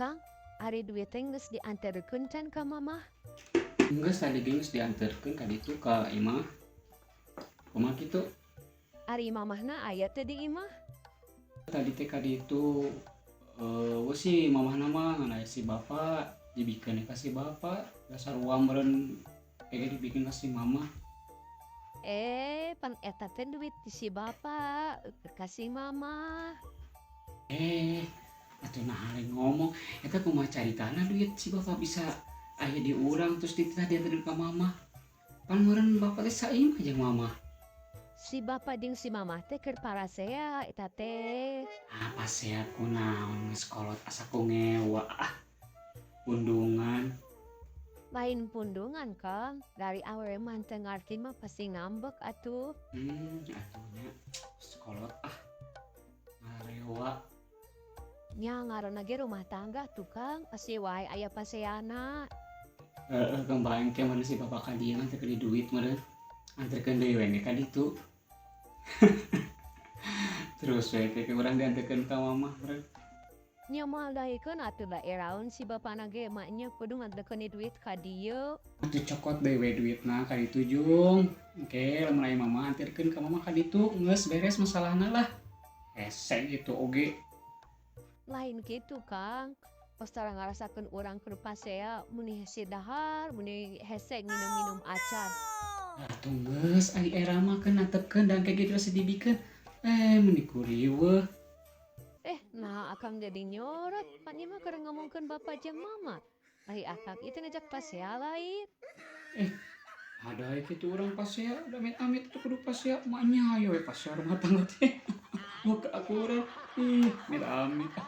Kang, ari duit teh geus dianterkeun can ka Mamah? Geus, tadi ge geus dianterkeun ka ditu ka imah. Kumaha kitu? Ari Mamahna aya teu di imah? Tadi teh ka ditu euweuh si mamahna mah, ngan aya si bapak, dibikeun ka si bapak, da sarua meureun ge dibikeun ka si mamah. Eh, pan eta teh duit ti si bapak ka si Mamah. Eh, atuh naha lain ngomong, eta kumaha caritana duit si bapak bisa aya di urang, terus dititah dianterkeun ka mamah? Pan meureun bapak teh saimah jeung mamah. Si bapak jeung si Mamah teh keur parasea eta teh. Ah, pasea kunaon, geus kolot asa ku ngewa ah. Pundungan. Lain pundungan, Kang, dari awewe mah teu ngarti mah pasti ngambek atuh. Atuh nya geus kolot ah. Ngarewa. Nya ngaranna ge rumah tangga tuh, Kang, pasti wae aya paseana. Heeh, kembang ke mana si bapak ka dieu nganterkeun duit meureun. Anterkeun deui we ka ditu. Terus we ke urang dianterkeun ka mamah meureun. Nya moal daekeun atuh, da eraeun si bapana ge nya kudu nganterkeun duit ka dieu. Atuh cokot deui we duitna ka ditu, Jung. Engke lamun aya mamah, anterkeun ka mamah ka ditu, geus beres masalahna lah. Hese gitu oge. Lain kitu, Kang. Pas tara ngarasakeun urang keur pasea, meni hese dahar, meni hese nginum-nginum acan. Atuh geus, ari era mah keun antepkeun dan kayak gitu rasa dibikeun. Eh, meni kuriweuh. Eh, nah Akang jadi nyorot, pan ieu mah keur ngomongkeun bapak jeung mama. Ai Akang itu ngajak pasea lain. Eh, ada kitu urang pasea, da amit-amit atuh kudu pasea, maknya hayo we pasea rumah tangga teh. Muka aku urang, ih, amit-amit ah.